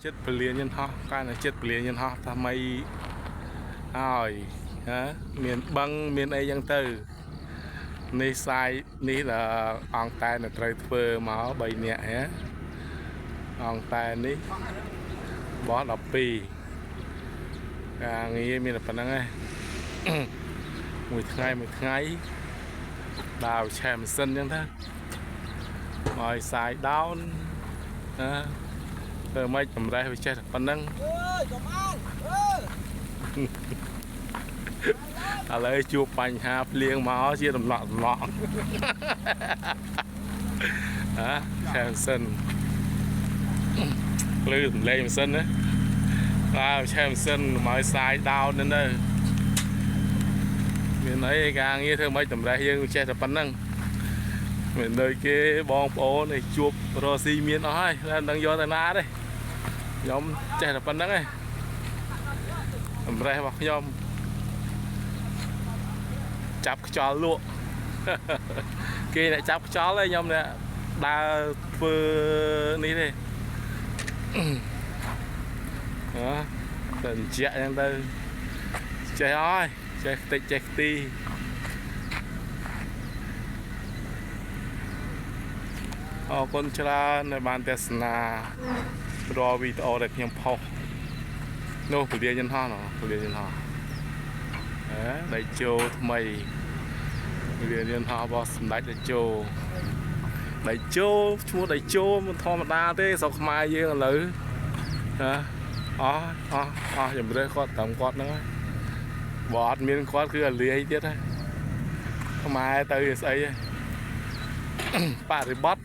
ចិត្តពលានយន្តហោះកាន់តែចិត្តពលានយន្តហោះថ្មីហើយណាមានបឹងមានអីចឹងទៅនេះសាយនេះដល់អង្គតែនៅត្រូវធ្វើមក3នាក់ហ៎អង្គតែនេះបោះ12ការងារមានតែប៉ុណ្្នឹងឯង មួយថ្ងៃមួយថ្ងៃដើរឆែម៉ាស៊ីនចឹងទៅមកឲ្យសាយដោនណាធ្វើម៉េចចម្រេះវាចេះតែប៉ុណ្្នឹង អើយកុំអានអើ ឥឡូវជួបបញ្ហាភ្លៀងមកជាដំណក់ដំណក់ ហ៎ឆែម៉ាស៊ីនភ្លឺសំឡេងម៉ាស៊ីនណាបាទឆែម៉ាស៊ីនមកឲ្យសាយដោនហ្នឹងទៅមានអីការងារធ្វើម៉េចតម្រេះយើងចេះតែប៉ុណ្្នឹងមិនដូចគេបងប្អូនឯជួបរកស៊ីមានអស់ហើយតែមិនដឹងយកទៅណាទេខ្ញុំចេះតែប៉ុណ្្នឹងឯងតម្រេះរបស់ខ្ញុំ ចាប់ខ្យល់លក់ គេអ្នកចាប់ខ្យល់ឯងខ្ញុំអ្នកដើរធ្វើនេះទេ ហ៎តែអញ្ជាក់ហ្នឹងទៅចេះអើយចេះតិចចេះខ្ទីអរគុណច្រើនដែលបានទស្សនារាល់វីដេអូដែលខ្ញុំផុសនោះពលានយន្តហោះនោះពលានយន្តហោះហ៎ដៃជោថ្មី វារៀនហោះរបស់សម្ដេចតេជោតេជោឈ្មោះតេជោមិនធម្មតាទេស្រុកខ្មែរយើងឥឡូវណាអស់អស់អស់ជំរឿគាត់ត្រឹមគាត់ហ្នឹងហើយបើអត់មានគាត់គឺអាលាយទៀតហើយខ្មែរទៅវាស្អីហ៎ បរិបត្តិ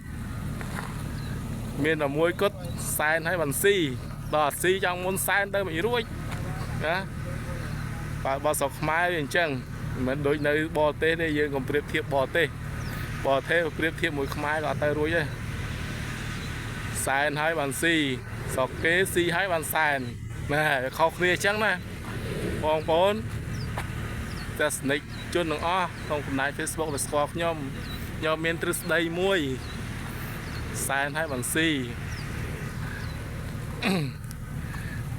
មានតែមួយគត់សែនឲ្យបានស៊ីដល់អត់ស៊ីចង់មុនសែនទៅមិនរួចណាបើបើស្រុកខ្មែរវាអញ្ចឹង មិនដូចនៅបរទេសទេយើងកុំប្រៀបធៀបបរទេសបរទេសប្រៀបធៀបមួយខ្មែរក៏អត់ទៅរួចដែរសែនហើយបានស៊ីស្រុកគេស៊ីហើយបានសែនណែខុសគ្នាអញ្ចឹងណាបងប្អូនទស្សនិកជនទាំងអស់ក្នុងបណ្ដាញ Facebook ដែលស្គាល់ខ្ញុំខ្ញុំមានទ្រឹស្ដីមួយសែនហើយបានស៊ី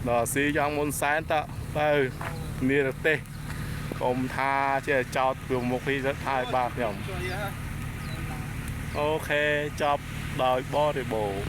ដល់ស៊ីចង់មុនសែនតទៅនិរទេស កុំថាជាចោតពីមុខនេះទៅថាឲ្យបាបខ្ញុំ ជួយហ៎ OK ចប់ដោយបរិបូរណ៍